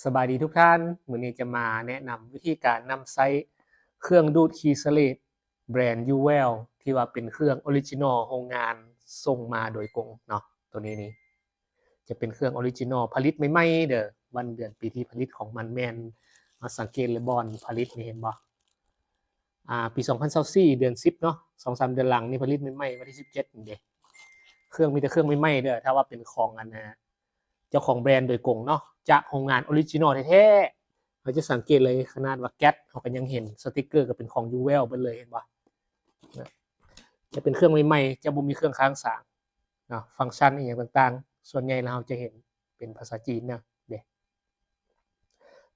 ສະບາຍດີທຸກທ່ານ, ມື້ນີ້ຈະມາແນະນຳວິທີການນຳໃຊ້ເຄື່ອງດູດຂີ້ສະເລດແບຣນຢູເວລ ທີ່ວ່າເປັນເຄື່ອງອໍຣິຈິນອລໂຮງງານສົ່ງມາໂດຍກົງເນາະ. ໂຕນີ້ນີ້ຈະເປັນເຄື່ອງອໍຣິຈິນອລ ຜະລິດໃໝ່ໆເດີ. ວັນເດືອນປີທີ່ຜະລິດຂອງມັນແມ່ນ ມາສັງເກດເລີຍ ບ່ອນຜະລິດນີ້ເຫັນບໍ່? ອ່າ ປີສອງພັນຊາວສີ່ ເດືອນສິບເນາະ, ສອງສາມເດືອນຫຼັງນີ້ຜະລິດໃໝ່ໆ ວັນທີສິບເຈັດນີ້ເດ້. ເຄື່ອງມີແຕ່ເຄື່ອງໃໝ່ໆເດີ ຖ້າວ່າເປັນຂອງອັນນະ ເຈົ້າຂອງແບຣນໂດຍກົງເນາະ ຈາກໂຮງງານອໍຣິຈິນອລແທ້ໆ. ເຮົາຈະສັງເກດເລີຍ ຂະໜາດວ່າແກັດ ເຮົາກໍຍັງເຫັນສະຕິກເກີກໍເປັນຂອງຢູເວລເບິດເລີຍ ເຫັນບໍ່? ຈະເປັນເຄື່ອງໃໝ່ໆ ຈະບໍ່ມີເຄື່ອງຄ້າງສາງເນາະ. ຟັງຊັນອີ່ຫຍັງຕ່າງໆ ສ່ວນໃຫຍ່ແລ້ວເຮົາຈະເຫັນເປັນພາສາຈີນນະເດ້.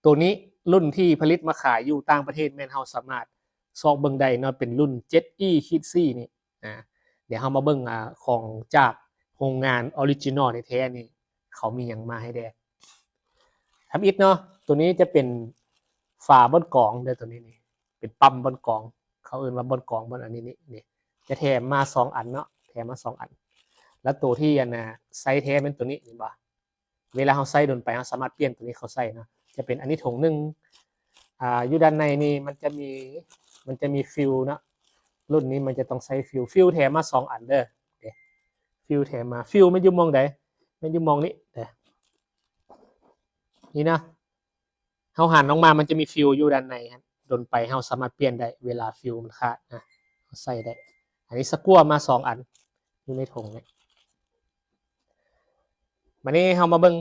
ໂຕນີ້ລຸ້ນທີ່ຜະລິດມາຂາຍຢູ່ຕ່າງປະເທດ ແມ່ນເຮົາສາມາດຊອກເບິ່ງໄດ້ເນາະ, ເປັນລຸ້ນ ເຈັດອີ ຂີດສີ່ນີ້. ອາ ດຽວເຮົາມາເບິ່ງ ອາ ຂອງຈາກໂຮງງານອໍຣິຈິນອລແທ້ໆນີ້ ເຂົາມີຫຍັງມາໃຫ້ແດ່. ທຳອິດເນາະ, ໂຕນີ້ຈະເປັນຝາບ່ອນກອງເດີ, ໂຕນີ້ນີ້ເປັນປ້ຳບ່ອນກອງ, ເຂົາເອີ້ນວ່າບ່ອນກອງ ບ່ອນອັນນີ້ນີ້ ນີ້ຈະແຖມມາສອງອັນເນາະ, ແຖມມາສອງອັນ. ແລ້ວໂຕທີ່ອັນນະ ໃຊ້ແທ້ແມ່ນໂຕນີ້ ເຫັນບໍ່? ເວລາເຮົາໃຊ້ດົນໄປ ເຮົາສາມາດປ່ຽນໂຕນີ້ເຂົ້າໃສ່ເນາະ. ຈະເປັນອັນນີ້ຖົງໜຶ່ງ. ອາ ຢູ່ດ້ານໃນນີ້ມັນຈະມີ ມັນຈະມີຟິວເນາະ, ລຸ້ນນີ້ມັນຈະຕ້ອງໃຊ້ຟິວ. ຟິວແຖມມາສອງອັນເດີ, ເດ້ ຟິວແຖມມາ. ຟິວແມ່ນຢູ່ໝ່ອງໃດ? ແມ່ນຢູ່ໝ່ອງນີ້ເດີ ນີ້ນະ. ເຮົາຫັນອອກມາ ມັນຈະມີຟິວຢູ່ດ້ານໃນຫັ້ນ, ດົນໄປເຮົາສາມາດປ່ຽນໄດ້ ເວລາຟິວມັນຂາດນະ ເຮົາໃສ່ໄດ້. ອັນນີ້ສະກົວມາສອງອັນ ຢູ່ໃນຖົງນີ້. ບາດນີ້ເຮົາມາເບິ່ງ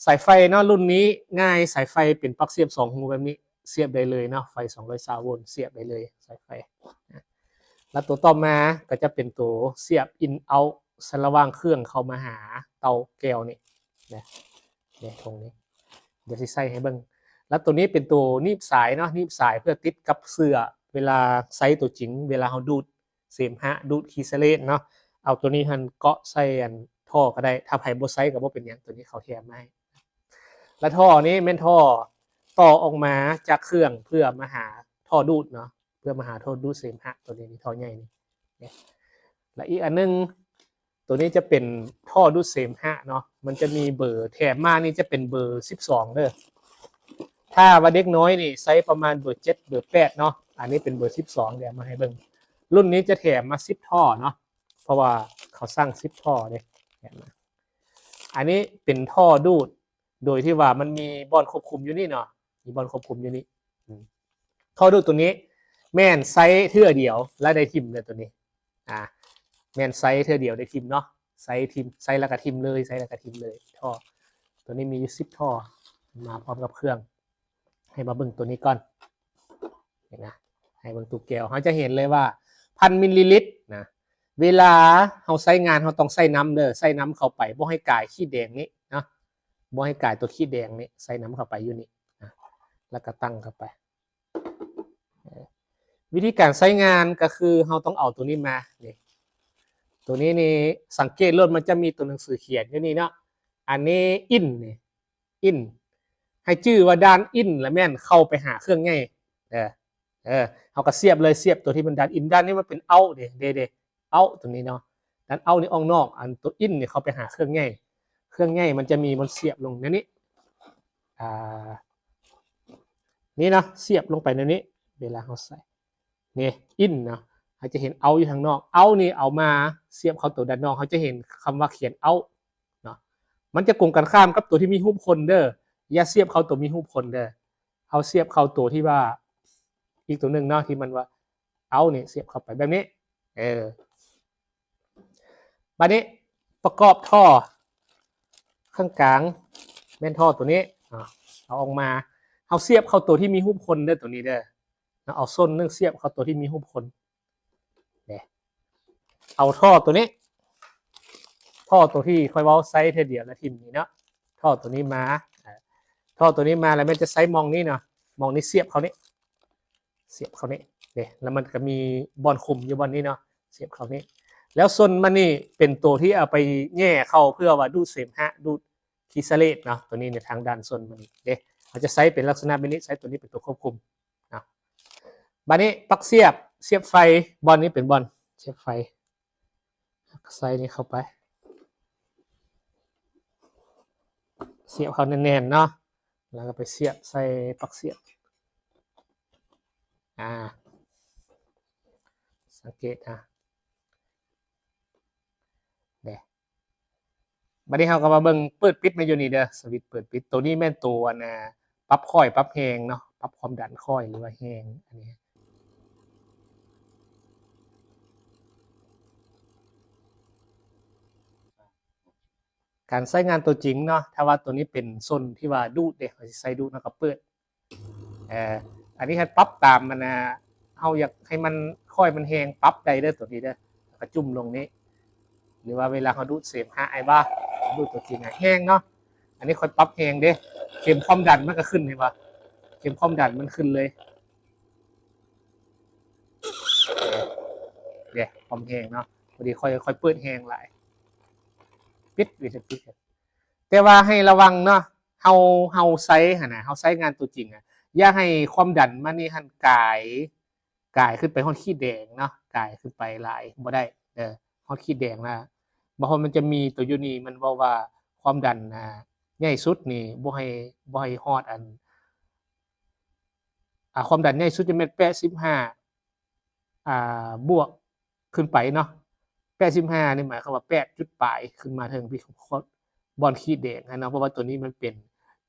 ສາຍໄຟເນາະ, ລຸ້ນນີ້ງ່າຍ, ສາຍໄຟເປັນປັກສຽບສອງຮູແບບນີ້ ສຽບໄດ້ເລີຍເນາະ, ໄຟສອງຮ້ອຍຊາວໂວນ ສຽບໄດ້ເລີຍສາຍໄຟ. ແລ້ວໂຕຕໍ່ມາກໍຈະເປັນໂຕສຽບອິນເອົາ ໃນລະຫວ່າງເຄື່ອງເຂົ້າມາຫາເຕົາແກ້ວນີ້ນະ. ນີ້ ຕົງນີ້ ດຽວຊິໃສ່ໃຫ້ເບິ່ງ. ແລ້ວໂຕນີ້ເປັນໂຕໜີບສາຍເນາະ, ໜີບສາຍເພື່ອຕິດກັບເສື້ອ ເວລາໃຊ້ໂຕຈິງ ເວລາເຮົາດູດເສມຫະ ດູດຂີ້ສະເລດເນາະ, ເອົາໂຕນີ້ຫັ້ນເກາະໃສ່ອັນທໍ່ກໍໄດ້, ຖ້າໃຜບໍ່ໃຊ້ກໍບໍ່ເປັນຫຍັງ, ໂຕນີ້ເຂົາແຖມມາໃຫ້. ແລ້ວທໍ່ນີ້ແມ່ນທໍ່ຕໍ່ອອກມາຈາກເຄື່ອງເພື່ອມາຫາທໍ່ດູດເນາະ, ເພື່ອມາຫາທໍ່ດູດເສມຫະ, ໂຕນີ້ນີ້ທໍ່ໃຫຍ່ນີ້. ແລ້ວອີກອັນໜຶ່ງ ໂຕນີ້ຈະເປັນທໍ່ດູດເສມຫະເນາະ, ມັນຈະມີເບີແຖມມານີ້ຈະເປັນເບີສິບສອງເດີ. ຖ້າວ່າເດັກນ້ອຍນີ້ໃຊ້ປະມານເບີເຈັດ ເບີແປດເນາະ, ອັນນີ້ເປັນເບີສິບສອງ ດຽວມາໃຫ້ເບິ່ງ. ລຸ້ນນີ້ຈະແຖມມາສິບທໍ່ເນາະ, ເພາະວ່າເຂົາສັ່ງສິບທໍ່ເດ້. ອັນນີ້ເປັນທໍ່ດູດ ໂດຍທີ່ວ່າມັນມີບ່ອນຄວບຄຸມຢູ່ນີ້ເນາະ, ມີບ່ອນຄວບຄຸມຢູ່ນີ້. ອືມ ທໍ່ດູດໂຕນີ້ແມ່ນໃຊ້ເທື່ອດຽວແລ້ວໄດ້ຖິ້ມເດີໂຕນີ້. ອາ ແມ່ນໃຊ້ເທື່ອດຽວໄດ້ຖິ້ມເນາະ, ໃຊ້ຖິ້ມ ໃຊ້ແລ້ວກໍຖິ້ມເລີຍ, ໃຊ້ແລ້ວກໍຖິ້ມເລີຍ. ທໍ່ໂຕນີ້ມີຢູ່ສິບທໍ່ ມາພ້ອມກັບເຄື່ອງ. ໃຫ້ມາເບິ່ງໂຕນີ້ກ່ອນ. ເຫັນນະ? ໃຫ້ເບິ່ງຕູ້ແກ້ວ ເຮົາຈະເຫັນເລີຍວ່າພັນມິນລີລິດນະ. ເວລາເຮົາໃຊ້ງານ ເຮົາຕ້ອງໃສ່ນ້ຳເດີ, ໃສ່ນ້ຳເຂົ້າໄປ ບໍ່ໃຫ້ກາຍຂີດແດງນີ້ເນາະ, ບໍ່ໃຫ້ກາຍຕົວຂີດແດງນີ້, ໃສ່ນ້ຳເຂົ້າໄປຢູ່ນີ້ນະ ແລ້ວກໍຕັ້ງເຂົ້າໄປ. ເອີ ວິທີການໃຊ້ງານກໍຄືເຮົາຕ້ອງເອົາຕົວນີ້ມາ ນີ້ ຕົວນີ້ນີ້ ສັງເກດໂລດ ມັນຈະມີຕົວໜັງສືຂຽນຢູ່ນີ້ເນາະ, ອັນນີ້ອິນນີ້ ອິນ ໃຫ້ຈື່ວ່າດ້ານອິນລະແມ່ນເຂົ້າໄປຫາເຄື່ອງໃຫຍ່. ເອີ ເອີ ເຮົາກໍສຽບເລີຍ, ສຽບຕົວທີ່ມັນດ້ານອິນ, ດ້ານນີ້ມັນເປັນເອົາເດ້ ເດ້ ເດ້ ເອົາຕົວນີ້ເນາະ, ດ້ານເອົານີ້ອອກນອກ, ອັນຕົວອິນນີ້ເຂົ້າໄປຫາເຄື່ອງໃຫຍ່. ເຄື່ອງໃຫຍ່ມັນຈະມີບ່ອນສຽບລົງແນວນີ້ ອ່າ ນີ້ເນາະ, ສຽບລົງໄປແນວນີ້ ເວລາເຮົາໃສ່ ນີ້ ອິນເນາະ, ເຮົາຈະເຫັນເອົາຢູ່ທາງນອກ, ເອົານີ້ເອົາມາສຽບເຂົ້າຕົວດ້ານນອກ, ເຮົາຈະເຫັນຄຳວ່າຂຽນເອົາເນາະ. ມັນຈະກົງກັນຂ້າມກັບຕົວທີ່ມີຮູບຄົນເດີ, ຢ່າສຽບເຂົ້າຕົວມີຮູບຄົນເດີ. ເຮົາສຽບເຂົ້າຕົວທີ່ວ່າ ອີກຕົວໜຶ່ງເນາະ ທີ່ມັນວ່າເອົານີ້ ສຽບເຂົ້າໄປແບບນີ້. ເອີ ບາດນີ້ປະກອບທໍ່ຂ້າງກາງ ແມ່ນທໍ່ຕົວນີ້ ເອົາອອກມາ, ເຮົາສຽບເຂົ້າຕົວທີ່ມີຮູບຄົນເດີ ຕົວນີ້ເດີ, ເອົາສົ້ນໜຶ່ງສຽບເຂົ້າຕົວທີ່ມີຮູບຄົນ. ເດ້ ເອົາທໍ່ຕົວນີ້ ທໍ່ຕົວທີ່ຂ້ອຍເວົ້າໃຊ້ເທື່ອດຽວລະຖິ້ມນີ້ເນາະ, ທໍ່ຕົວນີ້ມາ ເອີ ທໍ່ຕົວນີ້ມາ ແລ້ວແມ່ນຈະໃຊ້ໝ່ອງນີ້ເນາະ, ໝ່ອງນີ້ສຽບເຂົ້ານີ້ ສຽບເຂົ້ານີ້ເດ້, ແລ້ວມັນກໍມີບ່ອນຄຸມຢູ່ບ່ອນນີ້ເນາະ, ສຽບເຂົ້ານີ້. ແລ້ວສ່ວນມັນນີ້ເປັນຕົວທີ່ເອົາໄປແຫຍ່ເຂົ້າເພື່ອວ່າດູດເສມຫະ ດູດຂີ້ສະເລດເນາະ, ຕົວນີ້ໃນທາງດ້ານສ່ວນມັນນີ້ເດ້ ເຮົາຈະໃຊ້ເປັນລັກສະນະແບບນີ້, ໃຊ້ຕົວນີ້ເປັນຕົວຄວບຄຸມ. ເນາະ ບາດນີ້ປັກສຽບ ສຽບໄຟ, ບ່ອນນີ້ເປັນບ່ອນສຽບໄຟ, ໃສ່ນີ້ເຂົ້າໄປ ສຽບເຂົ້າແໜ້ນໆເນາະ, ແລ້ວກໍໄປສຽບໃສ່ປັກສຽບ. ອາ ສັງເກດນະ ເດ້. ບັດນີ້ເຮົາກໍມາເບິ່ງເປີດປິດມາຢູ່ນີ້ເດີ ສະວິດເປີດປິດ. ໂຕນີ້ແມ່ນໂຕອັນ ອາ ປັບຄ້ອຍປັບແຮງເນາະ, ປັບຄວາມດັນຄ້ອຍ ຫຼືວ່າແຮງ. ອັນນີ້ ການໃຊ້ງານຕົວຈິງເນາະ, ຖ້າວ່າຕົວນີ້ເປັນສົ້ນທີ່ວ່າດູດເດ້ ເຮົາຊິໃຊ້ດູດ ເຮົາກໍເປີດ. ເອີ ອັນນີ້ໃຫ້ປັບຕາມມັນນະ ເຮົາຢາກໃຫ້ມັນ ຄ້ອຍມັນແຮງ ປັບໄດ້ເດີຕົວນີ້ເດີ, ແລ້ວກໍຈຸ່ມລົງນີ້. ຫຼືວ່າເວລາເຮົາດູດເສມຫະ ອ້າຍວ່າ ດູດຕົວຈິງຫະ ແຮງເນາະ. ອັນນີ້ຂ້ອຍປັບແຮງເດ້, ເຂັມຄວາມດັນມັນກໍຂຶ້ນ ເຫັນບໍ່? ເຂັມຄວາມດັນມັນຂຶ້ນເລີຍ. ເດ້ ຄວາມແຮງເນາະ, ພໍດີຂ້ອຍ ຂ້ອຍເປີດແຮງຫຼາຍ. ປິດ ວິທີປິດ. ແຕ່ວ່າໃຫ້ລະວັງເນາະ, ເຮົາ ເຮົາໃຊ້ຫັ້ນນະ, ເຮົາໃຊ້ງານຕົວຈິງອະ, ຢ່າໃຫ້ຄວາມດັນມັນນີ້ຫັ້ນກາຍ ກາຍຂຶ້ນໄປຮອດຂີດແດງເນາະ, ກາຍຂຶ້ນໄປຫຼາຍບໍ່ໄດ້ເດີ, ຮອດຂີດແດງລະ ບາງຄົນມັນຈະມີຕົວຢູ່ນີ້ ມັນເວົ້າວ່າຄວາມດັນ ອ່າ ໃຫຍ່ສຸດນີ້ບໍ່ໃຫ້ ບໍ່ໃຫ້ຮອດອັນ ອ່າ ຄວາມດັນໃຫຍ່ສຸດຈະແມ່ນແປດສິບຫ້າ ອ່າ ບວກຂຶ້ນໄປເນາະ. ແປດສິບຫ້ານີ້ໝາຍຄວາມວ່າແປດຈຸດປາຍ ຂຶ້ນມາເຖິງທີ່ບ່ອນຂີດແດງຫັ້ນເນາະ, ເພາະວ່າຕົວນີ້ມັນເປັນ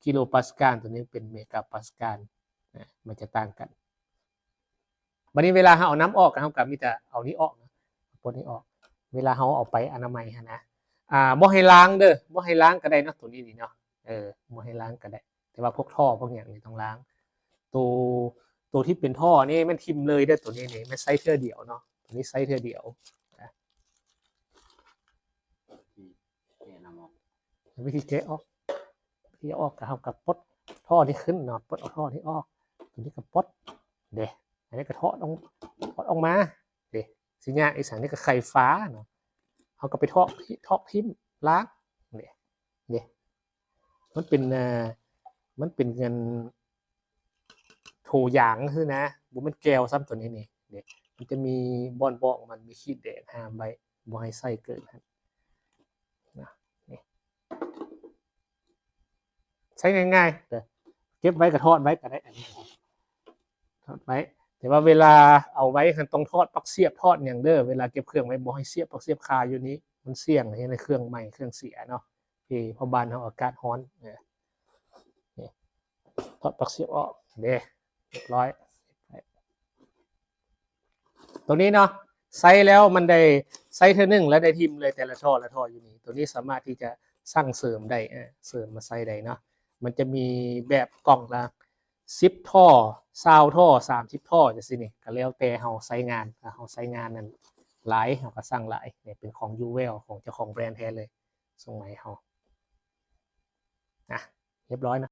ກິໂລປາສການ, ຕົວນີ້ເປັນເມກາປາສການນະ, ມັນຈະຕ່າງກັນ. ບັດນີ້ເວລາເຮົາເອົານ້ຳອອກ ເຮົາກໍມີແຕ່ເອົານີ້ອອກນະ, ປົດນີ້ອອກ. ເວລາເຮົາເອົາໄປອະນາໄມຫັ້ນນະ, ອ່າ ບໍ່ໃຫ້ລ້າງເດີ, ບໍ່ໃຫ້ລ້າງກໍໄດ້ເນາະ ຕົວນີ້ນີ້ເນາະ, ເອີ ບໍ່ໃຫ້ລ້າງກໍໄດ້. ແຕ່ວ່າພວກທໍ່ພວກຫຍັງນີ້ຕ້ອງລ້າງ. ໂຕ ໂຕທີ່ເປັນທໍ່ນີ້ແມ່ນຖິ້ມເລີຍເດີ, ຕົວນີ້ນີ້ແມ່ນໃຊ້ເທື່ອດຽວເນາະ, ຕົວນີ້ໃຊ້ເທື່ອດຽວ. ແກະນຳອອກ ວິທີແກະອອກ ວິທີເອົາອອກກໍ ເຮົາກໍປົດທໍ່ນີ້ຂຶ້ນເນາະ, ປົດເອົາທໍ່ນີ້ອອກ, ຕົວນີ້ກໍປົດເດ້. ອັນນີ້ກໍຖອດອອກ ຖອດອອກມາເດ້. ຊິຍາກອີຫຍັງ, ນີ້ກໍໄຂຝາເນາະ, ເຮົາກໍໄປຖອກ ຖອກຖິ້ມ ລ້າງເດ້ ເດ້. ມັນເປັນ ເອີ ມັນເປັນອັນ ໂຖຢາງຊື່ນະ, ບໍ່ແມ່ນແກ້ວຊ້ຳ ຕົວນີ້ນີ້ເດ້. ມັນຈະມີບ່ອນບອກມັນ ມີຂີດແດງຫ້າມໄວ້ ບໍ່ໃຫ້ໃສ່ເກີນຫັ້ນນະ. ນີ້ ໃຊ້ງ່າຍໆເດີ, ເກັບໄວ້ກໍຖອດໄວ້ກໍໄດ້ ອັນນີ້ ຖອດໄວ້. ແຕ່ວ່າເວລາເອົາໄວ້ຫັ້ນ ຕ້ອງຖອດປັກສຽບ ຖອດຫຍັງເດີ, ເວລາເກັບເຄື່ອງໄວ້ ບໍ່ໃຫ້ສຽບປັກສຽບຄາຢູ່ນີ້, ມັນສ່ຽງເຮັດໃຫ້ເຄື່ອງໄໝ້ ເຄື່ອງເສຍເນາະ. ເພາະບ້ານເຮົາອາກາດຮ້ອນ. ເອີ ນີ້ ຖອດປັກສຽບອອກເດ້, ຮຽບຮ້ອຍ. ຕົວນີ້ເນາະ ໃຊ້ແລ້ວມັນໄດ້ ໃຊ້ເທື່ອໜຶ່ງແລ້ວໄດ້ຖິ້ມເລີຍ ແຕ່ລະທໍ່ ລະທໍ່ຢູ່ນີ້. ຕົວນີ້ສາມາດທີ່ຈະສັ່ງເສີມໄດ້ ເອີ ເສີມມາໃຊ້ໄດ້ເນາະ. ມັນຈະມີແບບກ່ອງລະສິບທໍ່ ຊາວທໍ່ ສາມສິບທໍ່ ຈັ່ງຊີ້ນີ້, ກໍແລ້ວແຕ່ເຮົາໃຊ້ງານ. ຖ້າເຮົາໃຊ້ງານນັ້ນຫຼາຍ ເຮົາກໍສັ່ງຫຼາຍ. ນີ້ເປັນຂອງ Uwell ຂອງເຈົ້າຂອງແບຣນແທ້ເລີຍ ສົ່ງມາໃຫ້ເຮົາ. ອ່ະ ຮຽບຮ້ອຍເນາະ.